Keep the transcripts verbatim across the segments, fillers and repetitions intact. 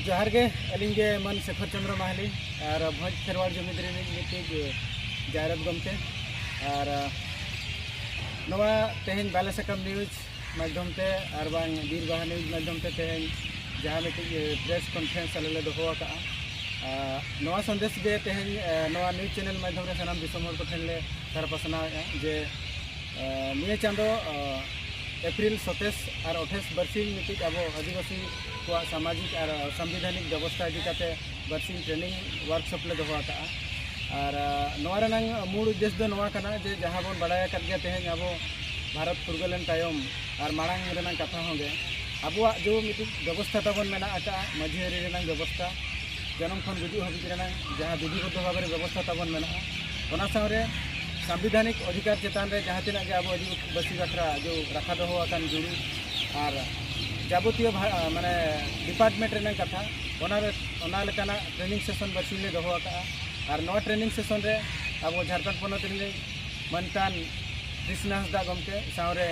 ᱡᱚᱦᱟᱨ ᱜᱮ, ᱟᱹᱞᱤᱧ ᱜᱮ ᱢᱟᱹᱱ ᱥᱮᱠᱷᱚᱨ ᱪᱚᱸᱫᱽᱨᱚ ᱢᱟᱦᱟᱞᱤ, ᱟᱨ ᱵᱷᱚᱸᱡᱽ ᱠᱷᱮᱨᱣᱟᱲ ᱡᱩᱢᱤᱫ ᱨᱤᱱᱤᱡ ᱢᱤᱫᱴᱤᱡ ᱡᱟᱭᱨᱟᱛ ᱜᱚᱢᱠᱮ᱾ ᱟᱨ ᱱᱚᱣᱟ ᱛᱮᱦᱮᱧ ᱵᱟᱞᱮ ᱥᱟᱠᱟᱢ ᱱᱤᱭᱩᱡᱽ ᱢᱟᱫᱽᱫᱷᱚᱢ ᱛᱮ ᱟᱨ ᱵᱟᱝ ᱵᱤᱨ ᱵᱟᱦᱟ ᱱᱤᱭᱩᱡᱽ ᱢᱟᱫᱽᱫᱷᱚᱢ ᱛᱮ ᱛᱮᱦᱮᱧ ᱡᱟᱦᱟᱸ ᱢᱤᱫᱴᱤᱡ ᱯᱨᱮᱥ ᱠᱚᱱᱯᱷᱟᱨᱮᱱᱥ ᱟᱞᱮ ᱞᱮ ᱫᱚᱦᱚ ᱟᱠᱟᱫᱼᱟ, ᱟᱨ ᱱᱚᱣᱟ ᱥᱟᱸᱫᱮᱥ ᱜᱮ ᱛᱮᱦᱮᱧ, ᱟᱨ ᱱᱚᱣᱟ ᱱᱤᱭᱩᱡᱽ ᱪᱮᱱᱮᱞ ᱢᱟᱫᱽᱫᱷᱚᱢ ᱨᱮ ᱥᱟᱱᱟᱢ ᱫᱤᱥᱚᱢ ᱦᱚᱲ ᱠᱚᱴᱷᱮᱱ ᱞᱮ ᱥᱟᱨ ᱯᱟᱥᱱᱟᱣᱮᱫᱼᱟ ᱡᱮ, ᱟᱨ ᱱᱤᱭᱟᱹ ᱪᱟᱸᱫᱚ, ᱟᱨ ᱮᱯᱨᱤᱞ ᱥᱚᱛᱮᱥ ᱟᱨ ᱟᱴᱷᱟᱥ ᱵᱟᱨᱥᱤᱧ ᱢᱤᱫᱴᱤᱡ ᱟᱵᱚ ᱟᱹᱫᱤᱵᱟᱹᱥᱤ ᱠᱚᱣᱟᱜ ᱥᱟᱢᱟᱡᱤᱠ ᱟᱨ ᱥᱟᱝᱵᱤᱫᱷᱟᱱᱤᱠ ᱵᱮᱵᱚᱥᱛᱷᱟ ᱤᱫᱤ ᱠᱟᱛᱮ ᱵᱟᱨᱥᱤᱧ ᱴᱨᱮᱱᱤᱝ ᱣᱟᱨᱠᱥᱚᱯ ᱞᱮ ᱫᱚᱦᱚ ᱟᱠᱟᱫᱼᱟ᱾ ᱟᱨ, ᱟᱨ ᱱᱚᱣᱟ ᱨᱮᱱᱟᱝ ᱢᱩᱲ ᱩᱫᱽᱫᱮᱥ ᱫᱚ ᱱᱚᱣᱟ ᱠᱟᱱᱟ ᱡᱮ ᱡᱟᱦᱟᱸ ᱵᱚᱱ ᱵᱟᱲᱟᱭ ᱟᱠᱟᱫ ᱜᱮᱭᱟ, ᱛᱮᱦᱮᱧ ᱟᱵᱚ ᱵᱷᱟᱨᱚᱛ ᱯᱷᱩᱨᱜᱟᱹᱞᱮᱱ ᱛᱟᱭᱚᱢ ᱟᱨ ᱢᱟᱲᱟᱝ ᱨᱮᱱᱟᱝ ᱠᱟᱛᱷᱟ ᱦᱚᱸ ᱜᱮ, ᱟᱵᱚᱣᱟᱜ ᱡᱮ ᱢᱤᱫᱴᱤᱡ ᱵᱮᱵᱚᱥᱛᱷᱟ ᱛᱟᱵᱚᱱ ᱢᱮᱱᱟᱜ ᱟᱠᱟᱫᱼᱟ, ᱢᱟᱹᱡᱷᱤ ᱟᱹᱨᱤ ᱨᱮᱱᱟᱝ ᱵᱮᱵᱚᱥᱛᱷᱟ, ᱡᱟᱱᱟᱢ ᱠᱷᱚᱱ ᱜᱩᱡᱩᱜ ᱦᱟᱹᱵᱤᱡ ᱨᱮᱱᱟᱝ ᱡᱟᱦᱟᱸ ᱵᱤᱫᱷᱤᱵᱚᱫᱽᱫᱷᱚ ᱵᱷᱟᱵᱮ ᱨᱮ ᱵᱮᱵᱚᱥᱛᱷᱟ ᱛᱟᱵᱚᱱ ᱢᱮᱱᱟᱜᱼᱟ, ᱚᱱᱟ ᱥᱟᱶᱨᱮ ᱥᱟᱝᱵᱤᱫᱷᱟᱱᱤᱠ ᱚᱫᱷᱤᱠᱟᱨ ᱪᱮᱛᱟᱱ ᱨᱮ ᱡᱟᱦᱟᱸ ᱛᱤᱱᱟᱹᱜ ᱜᱮ ᱟᱵᱚ ᱟᱹᱫᱤᱵᱟᱹᱥᱤ ᱵᱟᱠᱷᱨᱟ ᱡᱮ ᱨᱟᱠᱷᱟ ᱫᱚᱦᱚ ᱟᱠᱟᱱ ᱡᱩᱲᱩ ᱟᱨ ᱡᱟᱵᱚᱛᱤᱭᱚ ᱵᱷᱟ-, ᱢᱟᱱᱮ ᱰᱤᱯᱟᱨᱴᱢᱮᱱᱴ ᱨᱮᱱᱟᱝ ᱠᱟᱛᱷᱟ, ᱚᱱᱟ ᱨᱮ, ᱚᱱᱟ ᱞᱮᱠᱟᱱᱟᱜ ᱴᱨᱮᱱᱤᱝ ᱥᱮᱥᱚᱱ ᱵᱟᱨᱥᱤᱧ ᱞᱮ ᱫᱚᱦᱚ ᱟᱠᱟᱫᱼᱟ᱾ ᱟᱨ ᱱᱚᱣᱟ ᱴᱨᱮᱱᱤᱝ ᱥᱮᱥᱚᱱ ᱨᱮ ᱟᱵᱚ ᱡᱷᱟᱲᱠᱷᱚᱸᱰ ᱯᱚᱱᱚᱛ ᱨᱤᱱᱤᱡ ᱢᱟᱹᱱ ᱛᱟᱱ ᱠᱨᱤᱥᱱᱟ ᱦᱟᱸᱥᱫᱟ ᱜᱚᱢᱠᱮ ᱥᱟᱶᱨᱮ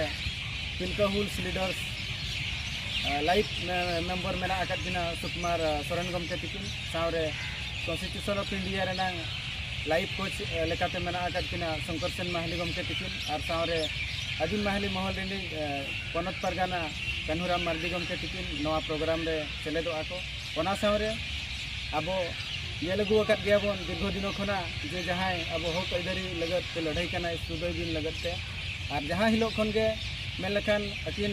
ᱛᱤᱞᱠᱟᱹ ᱦᱩᱞᱥ ᱞᱤᱰᱟᱨᱥ, ᱟᱨ ᱞᱟᱭᱤᱯᱷ ᱢᱮ-, ᱢᱮᱢᱵᱟᱨ ᱢᱮᱱᱟᱜ ᱟᱠᱟᱫ ᱠᱤᱱᱟ ᱥᱩᱠᱩᱢᱟᱨ, ᱟᱨ ᱥᱚᱨᱮᱱ ᱜᱚᱢᱠᱮ ᱛᱤᱠᱤᱱ, ᱥᱟᱶᱨᱮ ᱠᱚᱱᱥᱴᱤᱴᱤᱭᱩᱥᱚᱱ ᱚᱯᱷ ᱤᱱᱰᱤᱭᱟ ᱨᱮᱱᱟᱝ ᱞᱟᱭᱤᱯᱷ ᱠᱳᱪ, ᱟᱨ ᱞᱮᱠᱟᱛᱮ ᱢᱮᱱᱟᱜ ᱟᱠᱟᱫ ᱠᱤᱱᱟ ᱥᱚᱝᱠᱚᱨ ᱥᱮᱱ ᱢᱟᱦᱟᱞᱤ ᱜᱚᱢᱠᱮ ᱛᱤᱠᱤᱱ, ᱟᱨ ᱥᱟᱶᱨᱮ ᱟᱹᱫᱤᱢ ᱢᱟᱦᱟᱞᱤ ᱢᱚᱦᱚᱞ ᱨᱤᱱᱤᱡ, ᱟᱨ ᱯᱚᱱᱚᱛ ᱯᱟᱨᱜᱟᱱᱟ ᱠᱟᱹᱱᱦᱩᱨᱟᱢ ᱢᱟᱨᱰᱤ ᱜᱚᱢᱠᱮ ᱛᱤᱠᱤᱱ ᱱᱚᱣᱟ ᱯᱨᱳᱜᱨᱟᱢ ᱨᱮ ᱥᱮᱞᱮᱫᱚᱜᱼᱟ ᱠᱚ᱾ ᱚᱱᱟ ᱥᱟᱶᱨᱮ ᱟᱵᱚ ᱧᱮᱞ ᱟᱹᱜᱩ ᱟᱠᱟᱫ ᱜᱮᱭᱟ ᱵᱚᱱ ᱫᱤᱨᱜᱷᱚ ᱫᱤᱱᱚ ᱠᱷᱚᱱᱟᱜ ᱡᱮ ᱡᱟᱦᱟᱸᱭ ᱟᱵᱚ ᱦᱚᱠ ᱟᱹᱭᱫᱟᱹᱨᱤ ᱞᱟᱹᱜᱤᱫ ᱛᱮ ᱞᱟᱹᱲᱦᱟᱹᱭ ᱠᱟᱱᱟᱭ ᱥᱩᱫᱚᱭ ᱵᱤᱱ ᱞᱟᱹᱜᱤᱫ ᱛᱮ, ᱟᱨ ᱡᱟᱦᱟᱸ ᱦᱤᱞᱳᱜ ᱠᱷᱚᱱ ᱜᱮ ᱢᱮᱱ ᱞᱮᱠᱷᱟᱱ ᱟᱹᱠᱤᱱ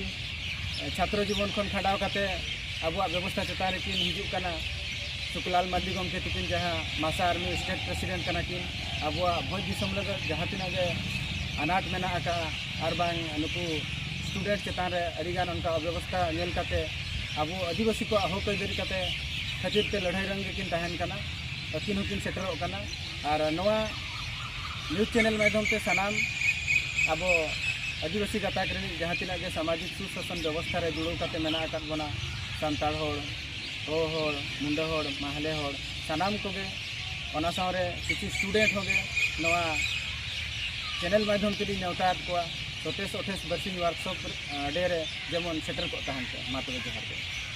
ᱪᱷᱟᱛᱨᱚ ᱡᱤᱵᱚᱱ ᱠᱷᱚᱱ ᱠᱷᱟᱸᱰᱟᱣ ᱠᱟᱛᱮ ᱟᱵᱚᱣᱟᱜ ᱵᱮᱵᱚᱥᱛᱷᱟ ᱪᱮᱛᱟᱱ ᱨᱮᱠᱤᱱ ᱦᱤᱡᱩᱜ ᱠᱟᱱᱟ᱾ ᱥᱩᱠᱞᱟᱞ ᱢᱟᱨᱰᱤ ᱜᱚᱢᱠᱮ ᱛᱤᱠᱤᱱ ᱡᱟᱦᱟᱸ ᱢᱟᱥᱟ ᱟᱨᱢᱤ ᱥᱴᱮᱴ ᱯᱨᱮᱥᱤᱰᱮᱱᱴ ᱠᱟᱱᱟ ᱠᱤᱱ, ᱟᱵᱚᱣᱟᱜ ᱵᱷᱚᱸᱡᱽ ᱫᱤᱥᱚᱢ ᱨᱮᱫᱚ ᱡᱟᱦᱟᱸ ᱛᱤᱱᱟᱹᱜ ᱜᱮ ᱟᱱᱟᱴ ᱢᱮᱱᱟᱜ ᱟᱠᱟᱫᱼᱟ ᱟᱨ ᱵᱟᱝ ᱱᱩᱠᱩ ᱥᱴᱩᱰᱮᱱᱴ ᱪᱮᱛᱟᱱ ᱨᱮ ᱟᱹᱰᱤᱜᱟᱱ ᱚᱱᱠᱟ ᱚᱵᱮᱵᱚᱥᱛᱷᱟ ᱧᱮᱞ ᱠᱟᱛᱮ ᱟᱵᱚ ᱟᱹᱫᱤᱵᱟᱹᱥᱤ ᱠᱚᱣᱟᱜ ᱦᱚᱠ ᱟᱹᱭᱫᱟᱹᱨᱤ ᱠᱟᱛᱮ ᱠᱷᱟᱹᱛᱤᱨ ᱛᱮ ᱞᱟᱹᱲᱦᱟᱹᱭ ᱨᱮᱱ ᱜᱮᱠᱤᱱ ᱛᱟᱦᱮᱱ ᱠᱟᱱᱟ᱾ ᱟᱹᱠᱤᱱ ᱦᱚᱸᱠᱤᱱ ᱥᱮᱴᱮᱨᱚᱜ ᱠᱟᱱᱟ᱾ ᱟᱨ ᱱᱚᱣᱟ ᱱᱤᱭᱩᱡᱽ ᱪᱮᱱᱮᱞ ᱢᱟᱫᱽᱫᱷᱚᱢ ᱛᱮ ᱥᱟᱱᱟᱢ ᱟᱵᱚ ᱟᱹᱫᱤᱵᱟᱹᱥᱤ ᱜᱟᱛᱟᱠ ᱨᱤᱱᱤᱡ ᱡᱟᱦᱟᱸ ᱛᱤᱱᱟᱹᱜ ᱜᱮ ᱥᱟᱢᱟᱡᱤᱠ ᱥᱩᱥᱟᱥᱚᱱ ᱵᱮᱵᱚᱥᱛᱷᱟ ᱨᱮ ᱡᱩᱲᱟᱹᱣ ᱠᱟᱛᱮ ᱢᱮᱱᱟᱜ ᱟᱠᱟᱫ ᱵᱚᱱᱟ, ᱥᱟᱱᱛᱟᱲ ᱦᱚᱲ, ᱦᱳ ᱦᱚᱲ, ᱢᱩᱱᱰᱟᱹ ᱦᱚᱲ, ᱢᱟᱦᱞᱮ ᱦᱚᱲ, ᱥᱟᱱᱟᱢ ᱠᱚᱜᱮ, ᱚᱱᱟ ᱥᱟᱶᱨᱮ ᱠᱤᱪᱷᱩ ᱥᱴᱩᱰᱮᱱᱴ ᱦᱚᱸᱜᱮ ᱱᱚᱣᱟ ᱪᱮᱱᱮᱞ ᱢᱟᱫᱽᱫᱷᱚᱢ ᱛᱮᱞᱤᱧ ᱱᱮᱣᱛᱟ ᱟᱫ ᱠᱚᱣᱟ, ᱥᱚᱛᱮᱥ ᱟᱴᱷᱟᱥ ᱵᱟᱨᱥᱤᱧ ᱣᱟᱨᱠᱥᱚᱯ, ᱟᱸ, ᱰᱮ ᱨᱮ ᱡᱮᱢᱚᱱ ᱥᱮᱴᱮᱨ ᱠᱚᱜ ᱛᱟᱦᱮᱱ ᱯᱮ᱾ ᱢᱟ ᱛᱚᱵᱮ ᱡᱚᱦᱟᱨ ᱜᱮ᱾